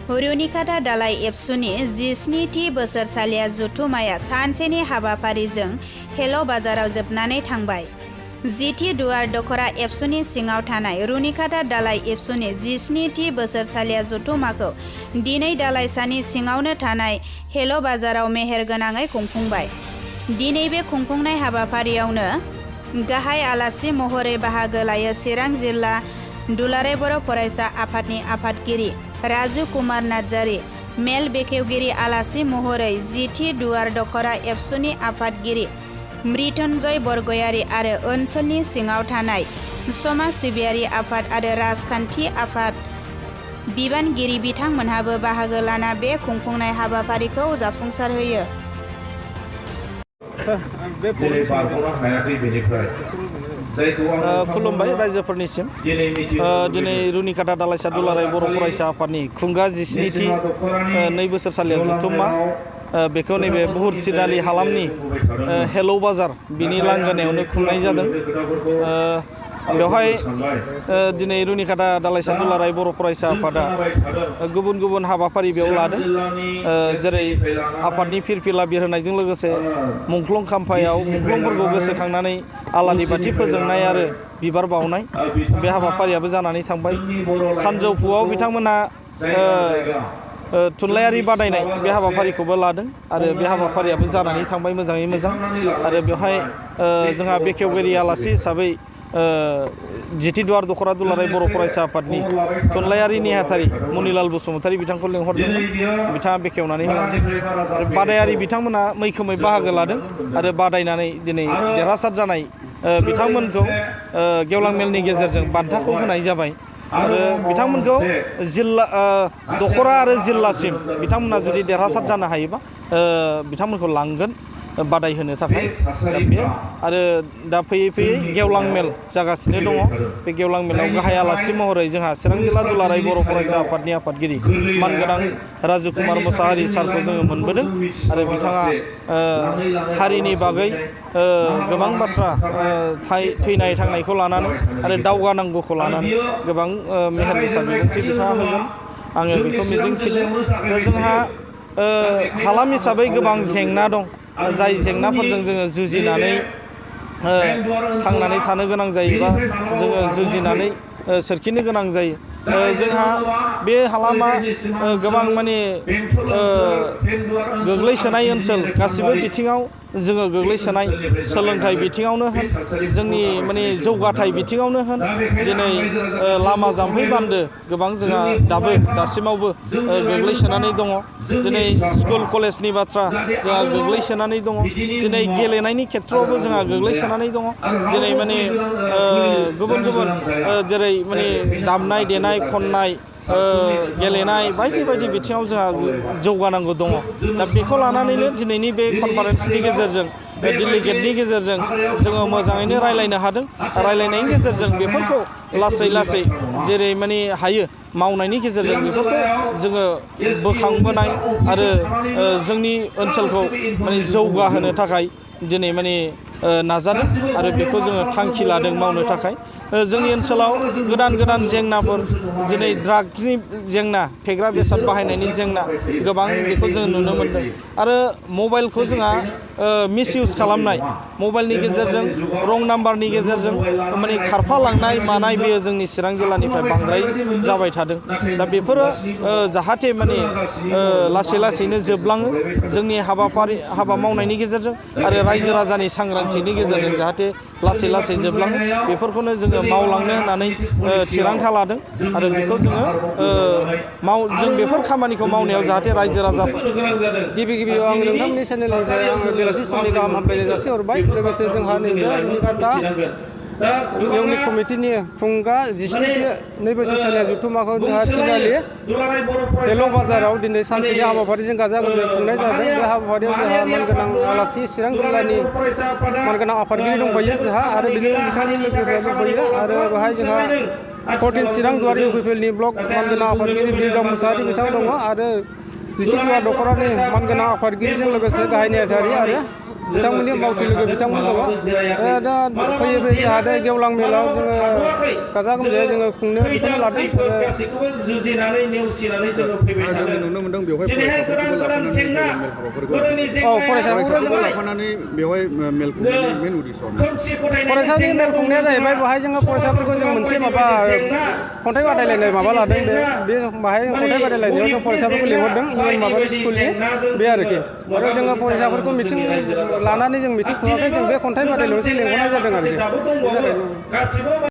रुनिकाटा दालाइ एबसुनि 17थि बोसोरसालिया जथुमाया सानसेनि हाबाफारिजों हेल' बाजाराव जोबनानै थांबाय। जिथि दुवार दखरा एबसुनि सिङाव थानाय रुनिकाटा दालाइ एबसुनि 17थि बोसोरसालिया जथुमाखौ दिनै दालाइसानि सिङावनो थानाय हेल' बाजाराव मेहेरगोनाङै खुंफुंबाय। दिनै बे खुंफुंनाय हाबाफारियावनो गाहाय आलासि महरै बाहागो लायो चिरां जिल्ला दुलाराय बर' फरायसा आफादनि आफादगिरि राजु कुमार नार्जारि, मेल बेखेवगिरि आलासि महरै जिथि दुवार दखरा एबसुनि आफादगिरि मृत्युंजय बरगयारि आरो ओनसोलनि सिङाव थानाय समाज सिबियारि आफाद आरो राजखान्थि आफाद बिबानगिरि बिथांमोनहाबो बाहागो लाना बे खुंफुंनाय हाबाफारिखौ जाफुंसारहोयो। खुलुमबाय रायजोफोरनिसिम। दिनै रुनिकाटा दालाइसा दुलाराय बर' फरायसा आफादनि खुंगा 17थि 2 बोसोरसालिया जथुम्मा बेखौ नैबे बुहुत सिदालि हालामनि हेलौ बाजार बिनि लांगोनायावनो खुंनाय जादों। बेवहाय दिनै रुनिकाटा दालाइसा दुलाराय बर' फरायसा आफादा गुबुन गुबुन हाबाफारि बेयाव लादों, जेरै आफादनि फिरफिला बिरहोनायजों लोगोसे मुंख्लं खाम्फायाव मुंख्लंफोरखौ गोसोखांनानै आलारि बाथि फोजोंनाय आरो बिबार बावनाय बे हाबाफारियाबो जानानै थांबाय। सानजौफुआव बिथांमोनहा थुनलाइयारि बादायनाय बे हाबाफारिखौबो लादों आरो बे हाबाफारियाबो जानानै थांबाय मोजाङै मोजां। आरो बेवहाय जोंहा बेखेवगिरि आलासि हिसाबै जिथि दुवार दखरा दुलाराय बर' फरायसा आफादनि थुनलाइयारि नेहाथारि मनिलाल बसुमतारी बिथांखौ लिंहरदोंमोन। बिथाङा बेखेवनानै होदों। बादायारि बिथांमोना मैखोमै बाहागो लादों आरो बादायनानै दिनै देरहासार जानाय बिथांमोनखौ गेवलां मेलनि गेजेरजों बान्थाखौ होनाय जाबाय आरो बिथांमोनखौ जिल्ला दखरा आरो जिल्लासिम बिथांमोना जुदि देरहासार जानो हायोबा बिथांमोनखौ लांगोन बादायहोनो थाखाय। आरो दा फैयै फैयै गेवलां मेल जागासिनो दङ। बे गेवलां मेलाव गाहाय आलासि महरै जोंहा चिरां जिल्ला दुलाराय बर' फरायसा आफादनि आफादगिरि मानगोनां राजु कुमार मुसाहारि सारखौ जोङो मोनबोदों आरो बिथाङा हारिनि बागै गोबां बाथ्रा थैनाय थांनायखौ लानानै आरो दावगानांगौखौ लानानै गोबां मेहेर गोसा बिबुंथि बिथाङा होगोन, आङो बेखौ मिजिंथिदों। जोंहा हालाम हिसाबै गोबां जेंना दं, जाय जेंनाफोरजों जोङो जुजिनानै थांनानै थानो गोनां जायोबा जोङो जुजिनानै सोरखिनो गोनां जायो। जोंहा बे हालामा गोबां माने गोग्लैसोनाय ओनसोल, गासिबो बिथिङाव जोङो गोग्लैसोनाय, सोलोंथाइ बिथिङावनो होन, जोंनि माने जौगाथाय बिथिङावनो होन, दिनै लामा जाम्फै बान्दो गोबां जोंहा दासिमावबो गोग्लैसोनानै दङ। दिनै स्कुल कलेजनि बाथ्रा जोंहा गोग्लैसोनानै दङ। दिनै गेलेनायनि खेथ्रआवबो जोंहा गोग्लैसोनानै दङ। दिनै माने गुबुन गुबुन जेरै माने दामनाय देनाय खननाय गेलेनाय बायदि बायदि बिथिङाव जोंहा जौगानांगौ दङ। दा बेखौ लानानैनो दिनैनि बे कनफारेन्सनि गेजेरजों डेलिगेटनि गेजेरजों जोङो मोजाङैनो रायलायनो हादों। रायलायनायनि गेजेरजों बेफोरखौ लासै लासै जेरै माने हायो मावनायनि गेजेरजों बेफोरखौ जोङो बोखांबोनाय आरो जोंनि ओनसोलखौ माने जौगाहोनो थाखाय दिनै माने नाजादों आरो बेखौ जोङो थांखि लादों मावनो थाखाय। जोंनि ओनसोलाव गोदान गोदान जेंनाफोर, दिनै ड्रागनि जेंना, फेग्रा बेसाद बाहायनायनि जेंना गोबां, बेखौ जों नुनो मोन्दों। आरो मबाइलखौ जोंहा मिसइउस खालामनाय, मबाइलनि गेजेरजों रं नाम्बारनि गेजेरजों माने खारफालांनाय मानाय, बेयो जोंनि चिरां जिल्लानिफ्राय बांद्राय जाबाय थादों। दा बेफोरो जाहाथे माने लासै लासैनो जोबलाङो जोंनि हाबा मावनायनि गेजेरजों आरो रायजो राजानि सांग्रांथिनि गेजेरजों जाहाथे लासै लासै जोबलाङो, बेफोरखौनो जोङो मावलांनो होननानै थिरांथा लादों आरो बेखौ जोङो जों बेफोर खामानिखौ मावनायाव जाहाथे रायजो राजा गिबि गिबियाव आं नोंथांमोननि चेनेलनिफ्राय आङो बेलासि समनि गाहाम हामलायनाय जासिहरबाय। लोगोसे जोंहा नैबे रुनिकाटा इउनिट कमिटिनि खुंगा 17थि 2 बोसोरसालिया जथुम्माखौ जोंहा सिदालि हेल' बाजाराव दिनै सानसेनि हाबाफारिजों गाजा गोमजायै खुंनाय जादों। बे हाबाफारियाव जोंहा मानगोनां आलासि चिरां जिल्लानि मानगोनां आफादगिरि दंफायो जोंहा, आरो बेजों बिथांनि लोगोफोर दंफायो। आरो बेहाय जोंहा 14 चिरां दुवार इउपिपिएलनि ब्लक मानगोनां आफादगिरि बिरगाव मुसाहारि बिथां दङ आरो जिथि दुवार दखरानि मानगोनां आफादगिरिजों लोगोसे गाहाय नेहाथारि आरो बिथांमोननि मावथि लोगो बिथांमोन दङ दा फैयै फैयै जोंहा दा गेवलां मेलाव जोङो गाजा गोमजायै जोङो खुंनो बेखौनो लादों जोङो नुनो मोनदों बेवहाय फरायसाफोरखौबो लाफानानै मेल हाबाफारिखौ फरायसाफोरखौ लाफानानै बेवहाय मेल खुंनायनि मेन उद्देश्य फरायसानि मेल खुंनाया जाहैबाय बेवहाय जोङो फरायसाफोरखौ जों मोनसे माबा खन्थाइ बादायलायनाय माबा लादों बे बाहाय खन्थाइ बादायलायनायाव जों फरायसाफोरखौ लिंहरदों इउएन माबानि स्कुलनि बे आरोखि आरो जोङो फरायसाफोरखौ मिथिं लानानै जों मिथिं खुङाखै जों बे खन्थाइ बादायलायनायावसो लिंहरनाय जादों आरोखि